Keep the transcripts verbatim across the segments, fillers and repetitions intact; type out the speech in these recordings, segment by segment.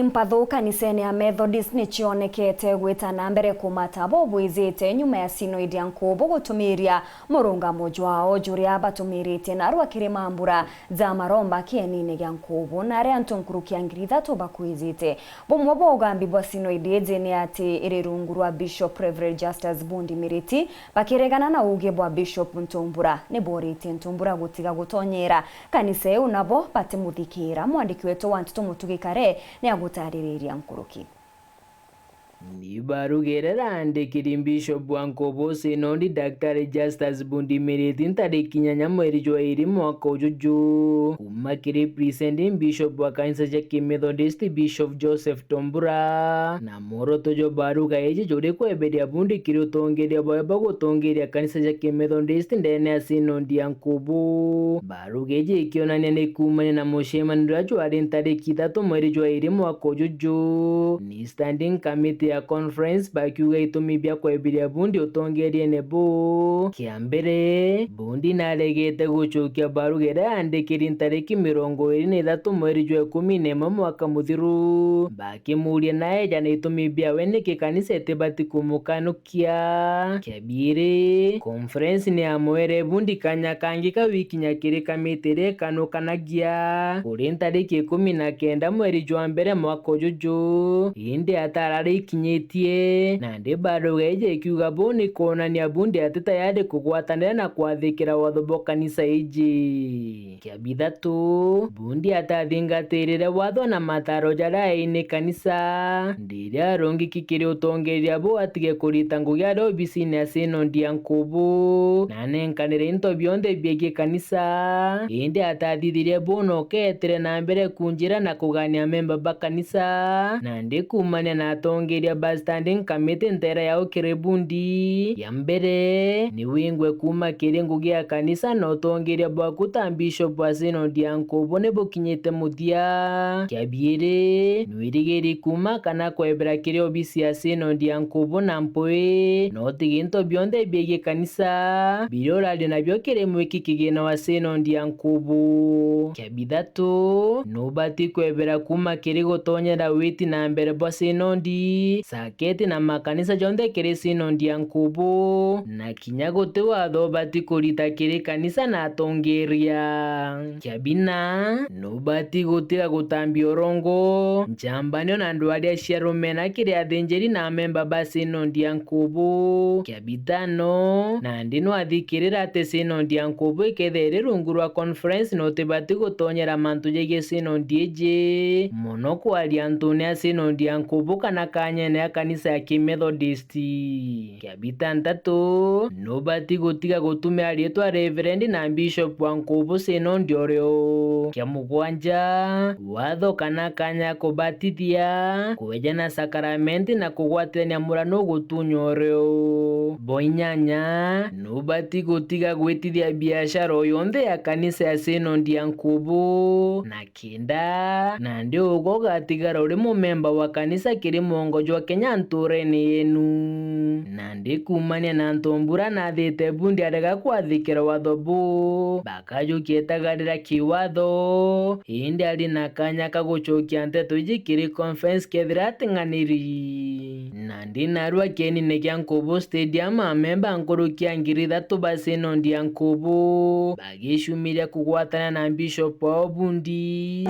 Mpathu kanisene ya Methodist ni cionekete gwita na mbere kumata bo bwizite nyuma ya Synod ya Nkubu gutumiria murungamo jwao juria batumirite narua kiri mambura ja maromba kienine gia Nkubu, na aria antu nkuruki ya ngiri ithatu bakwizite. Bumwe bwa ugambi bwa Synod iji ni ati iri rungu rwa Bishop Reverend Justus Bundi Miriti, bakiregana na uuge bwa Bishop Ntumbura, ni boritie Ntumbura gutiga gutonyera kanisa iu nabo batimuthikira. Mwandiki wetu wa nteto Mutugi Kare ni agutaririria nkuruki. Ni barugire randikiri Bishop wa Nkubu Synod Daktari Justus Bundi Miriti ntariki inyanya mweri jwa iri mwaka uju ju, kuma kiri President Bishop wa kanisa cia Kimethodist Bishop Joseph Tombura, na muoroto jwa baruga iji juri kweberia Bundi kiri utongeria bwawe bwa gutongeria kanisa cia Kimethodist ndene ya Synod ya Nkubu. Baruga iji ikionania ni kuumania na mucemanio juria jwari ntariki ithatu mweri jwa iri mwaka uju ju, ni Standing Committee ya Conference bakiuga itumi bia kwebiria Bundi utongeriene buu. Kia mbere, Bundi naregete gucokia baruga iria yaandikiri ntariki mirongo iri na ithatu mweri jwa ikumi na imwe mwaka muthiru, bakimuuria naeja na itumi biawe niki kanisa itibati kumukanukia. Kia biiri, conference ni yamwere Bundi kanya kangi kau ikinya kiri kamiti iria ikanukanagia kuri ntariki ikumi na kenda mweri jwa mbere mwaka uju ju, indi atarari ikinyitie, nandi baruga iji ikiuga buu ni kwonania Bundi ati tayari kugwatanira na kwathikira watho bwa kanisa iji. Kia bithatu, Bundi atathingatirire watho na mataro jaria aini kanisa, ndiria arungiki kiri utongeria buu atige kurita ngugi aria obisine ya Synod ya Nkubu, na anenkanire into bionthe biegie kanisa, indi atathithirie buu na uketire na mbere kunjira na kugania memba ba kanisa, nandi kuumania na atongeria ba Standing Committee ntera yao kiri Bundi. Ya mbere, ni wingwe kuuma kiri ngugi ya kanisa na utongeria bwaku ta Bishop wa Synod ya Nkubu ni bukinyite muthia. Kia biiri, nwirigiri kuuma kana kwebera kiri obisi ya Synod ya Nkubu na mpwi, na utige into bionthe biegie kanisa biria uraria nabio kiri mwiki kigina wa Synod ya Nkubu. Kia bithatu, nubati kwebera kuuma kiri gutonyera witi na mbere bwa Synod, saketi na makanisa jonthe kiri Synod ya Nkubu, na kinya guti watho ubati kurita kiri kanisa na atongeria. Kia bina, nubati gutiga gutambia urongo, njambanio na ndwaria cia rumena kiri athinjiri na amemba ba Synod ya Nkubu. Kia bitano, nandi nwathikirira ati Synod ya Nkubu ikethira iri rungu rwa conference na utibati gutonyera mantu jegie Synod iji, mono kwaria antune a Synod ya Nkubu kana kanyene ya kanisa ya Kimethodist. Kia bitantatu, nubati gutiga gutumira riitwa Reverend na Bishop wa Nkubu Synod urio. Kia mugwanja, watho kana kanya ya kubatithia, kweja na sakaramenti na kugwatithania murano gutunywa urio. Bo inyanya, nubati gutiga gwitithia biashara o yonthe ya kanisa ya Synod ya Nkubu, na kenda, nandi ugwe ugatigara uri mumemba wa kanisa kiri mwongo jwa Kenya ntuurene yenu. Nandi kuumania na Ntumbura nathite Bundi arega kwathikira watho buu, bakajukia itagarira kiwatho, indi ari na kanya ka gucokia nteto iji kiri conference kethira ating'aniri. Nandi narua kienine kia Nkubu Stadium, amemba nkuruki ya ngiri ithatu ba Synod ya Nkubu bagicumiria kugwatana na Bishop wao Bundi.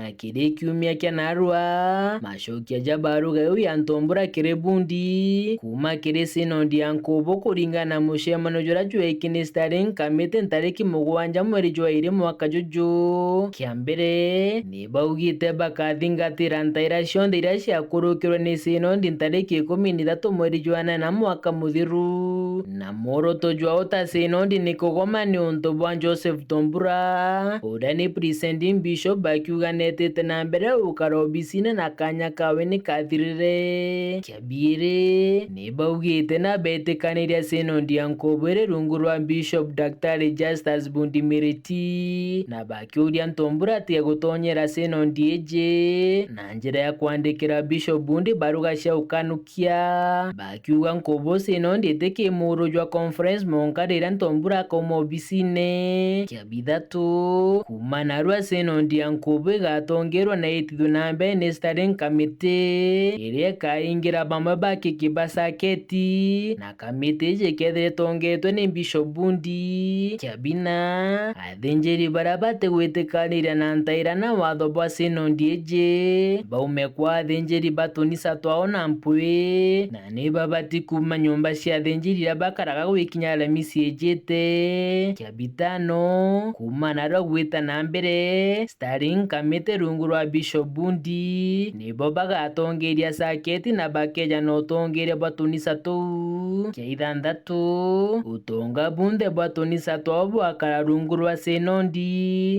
Na kiri kiumia kia narua, macokia ja baruga iu ya Ntumbura kiri Bundi, kuuma kiri Synod ya Nkubu kuringana na mucemanio juria jwekini Steering Committee ntariki mugwanja mweri jwa iri mwaka juju. Kia mbere, ni baugite bakathingatira ntaira cionthe iria ciakurukirwe ni Synod ntariki ikumi na ithatu mweri jwa nana mwaka muthiru, na muoroto jwao ta Synod ni kugoma niuntu bwa Joseph Tombura, uria ni Presiding Bishop, bakiuga netite na mbere gukara obisine na kanya kawe ni kathirire. Kia biiri, ni baugite na betikaniria Synod ya Nkubu iri rungu rwa Bishop Daktari Justus Bundi Miriti, na bakiuria Ntombura atige gutonyera Synod iji na njira ya kwandikira Bishop Bundi baruga cia ukanukia. Bakiuga Nkubu Synod itikimurujwa conference monka riria Ntombura akauma obisine. Kia bithatu, kuuma narua Synod ya Nkubu igatongerwa na itithue na mbere ni Steering Committee, iria ikaingira bamwe ba kiki ba saketi, na kamiti iji ikethira itongetwe ni Bishop Bundi. Kia bina, athinjiri baria batigwitikaniria na ntaira na watho bwa Synod iji, baume kwa athinjiri ba tunisa twao na mpwi, na ni babati kuuma nyomba cia athinjiri iria bakaraga gwikinya Aramisi ijite. Kia bitano, kuuma narua gwita na mbere, Steering Committee rungu rwa Bishop Bundi, nibo bagatongeria saketi na bakeja na utongeria bwa tunisa tuu. Kia ithanthatu, utonga bunthe bwa tunisa twao bwakara rungu rwa Synod,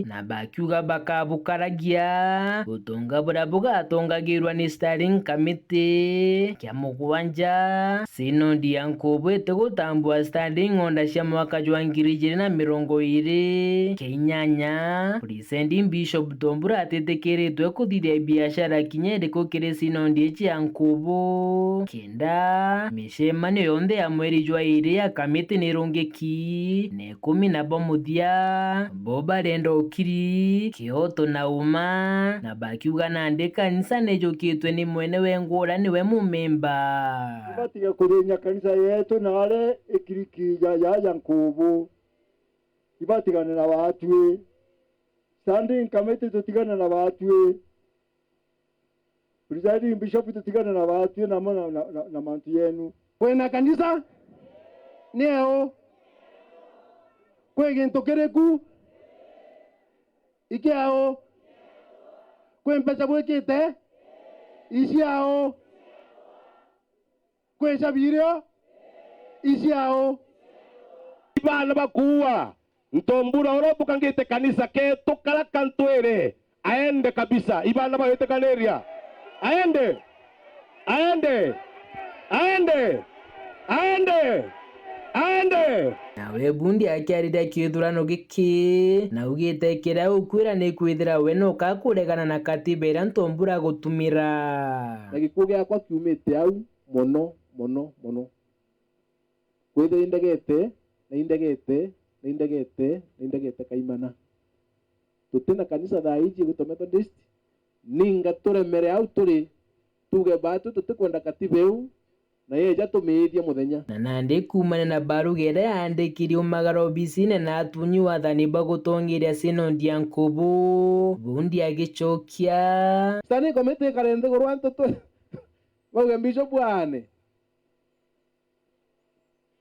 na bakiuga bakabukaragia, utonga buria bugatongagirwa ni Steering Committee. Kia mugwanja, Synod ya Nkubu itigutambua Standing Order cia mwaka jwa ngiri ijiri na mirongo iiri. Kia inyanya, Presiding Bishop Ntombura atitikiritwe kuthithia biashara kinya iriku kiri Synod iji ya Nkubu. Kenda, micemanio yonthe ya mweri jwa iiri ya kamiti ni irungiki, na ikumi na bo muthia, bo barenda ukiri, kioto na uma, na bakiuga nandi kanisa nijukitwe ni mwene wengwa uria niwe mumemba. Ibatiga kuthinya kanisa yetu na aria ikiriki ja, ja, ja Nkubu. Ibatigane na batwi. Standing committee tutigane na batwi. Presiding Bishop tutigane na batwi namo na, na, na, na mantu yenu. Kwina kanisa? Ni eu? Kwi gintu kiriku? Ikiao? Kwi mbeca bwikite? Iciao? Kwi cabirio? Iciao? Ibana bakuua. Ntombura uria ubukangite kanisa ketu kara kantwire, aende kabisa. Ibana bawitikaniria. Aende. Aende. Aende. Aende. Aende. Nawe Bundi akiariria kithurano giki, na augite kiria ukwira ni kwithira we nuka kuregana na katiba iria Ntombura agutumira. Na gikuo giakwa kiumite au mono, mono, mono. Kwithira indegete, na indegete, na indegete, na indegete kaimana. Tutina kanisa thaa iji igwitwa Methodist, ninga turemere au turi, tuge batwi tutikwenda katiba iu, na yeja tumiithia muthenya. Na nandi kuumania na baruga iria yaandikiri umagara obisine na atunyi wathani bwa gutongeria Synod ya Nkubu, Bundi agicokia. Standing committee ikare nthiguru antu tu, bauge Bishop aane.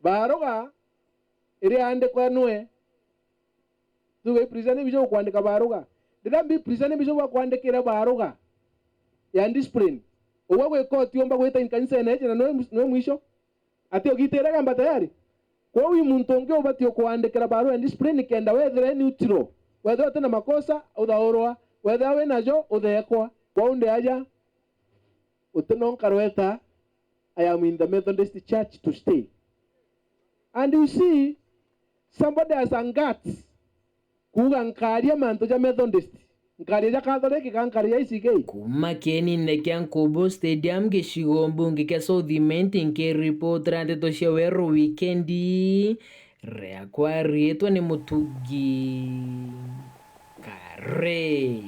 Baruga iria yaandikwa nwe. Tuge president bishop ukwandika baruga. Riria mbi president bishop akwandikire baruga ya discipline, ugwe gwika utiumba gwita kanisene iji na nwe, nwe mwisho. Ati ugitire gamba tayari? Kwou i muntu ungi ubati ukwandikira baruga ya discipline kenda wethire neutral. Wethira utina makosa, uthaurwa. Wethira winajo, uthekwa. Kwou ndi aja, utinonka rweta, I am in the Methodist Church to stay. And you see, somebody has a guts kuuga, "Nkaaria mantu ja Methodist, nkaaria ja Catholic, kana nkaaria ja A C K." Kuuma kienine kia Nkubu Stadium, gicigo mbunge kia South Imenti, nkiripotera nteto cia Weru Wikendi, riakwa riitwa ni Mutugi Kare.